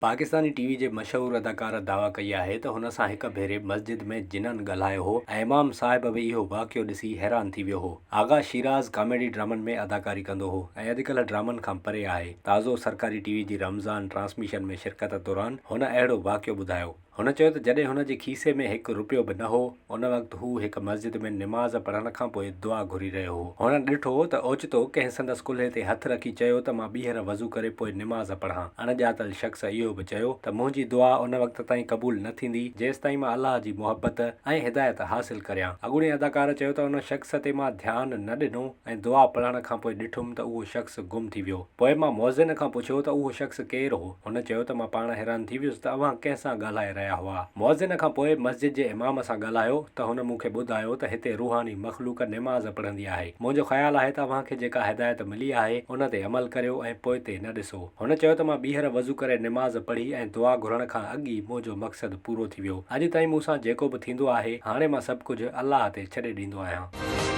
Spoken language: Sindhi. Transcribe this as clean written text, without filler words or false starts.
پاڪستاني ٽي وي جي مشهور اداڪار دعويٰ ڪئي آهي ته هن سان هڪ ڀيري مسجد ۾ جنن ڳالهايو هو ۽ امام صاحب به اهو واقعو ڏسي حيران ٿي ويو هو. آغا شيراز ڪاميڊي ڊرامن ۾ اداڪاري ڪندو هو ۽ اڄڪلهه ڊرامن کان پري آهي. تازو سرڪاري ٽي وي جي رمضان ٽرانسميشن ۾ شرڪت دوران هن اهڙو واقعو ٻڌايو. هن چيو ته جڏهن هن جي کيسي ۾ هڪ رپيو به نه هو، ان وقت هو هڪ مسجد ۾ نماز پڙهڻ کان پوء دعا گهري رهيو هو. هن ڏٺو ته اوچتو ڪنهن سندس ڪلهي تي هٿ رکي چيو ته مان ٻيهر وضو ڪري پوء نماز پڙهان. اڻڄاتل شخص اهو به چيو ته منهنجي دعا ان وقت تائين قبول نه ٿيندي، جيستائين مان الله جي محبت ۽ هدايت حاصل ڪريان. اڳوڻي اداڪار چيو ته ان شخص تي مان ڌيان نه ڏنو ۽ دعا پڙهڻ کان پوء ڏٺم ته اهو شخص گم ٿي ويو. پوء مان مؤذن کان پڇيو ته اهو شخص ڪير هو؟ هن چيو ته مان پاڻ حيران ٿي ويس ته اوهان ڪنهن سان ڳالهائي رهيا هئا. مؤذن کان پوء مسجد جي امام سان ڳالهايو ته هن مون کي ٻڌايو ته هتي روحاني مخلوق نماز پڙهندي آهي. منهنجو خيال آهي ته اوهان کي جيڪا هدايت ملي آهي ان تي عمل ڪريو ۽ پوئتي نه ڏسو. هن چيو ته مان ٻيهر وضو ڪري نماز پڙهي ۽ دعا گهرڻ کان اڳ ئي منهنجو مقصد پورو ٿي ويو. اڄ تائين مون سان جيڪو به ٿيندو آهي هاڻي مان سڀ ڪجهه الله تي ڇڏي ڏيندو آهيان.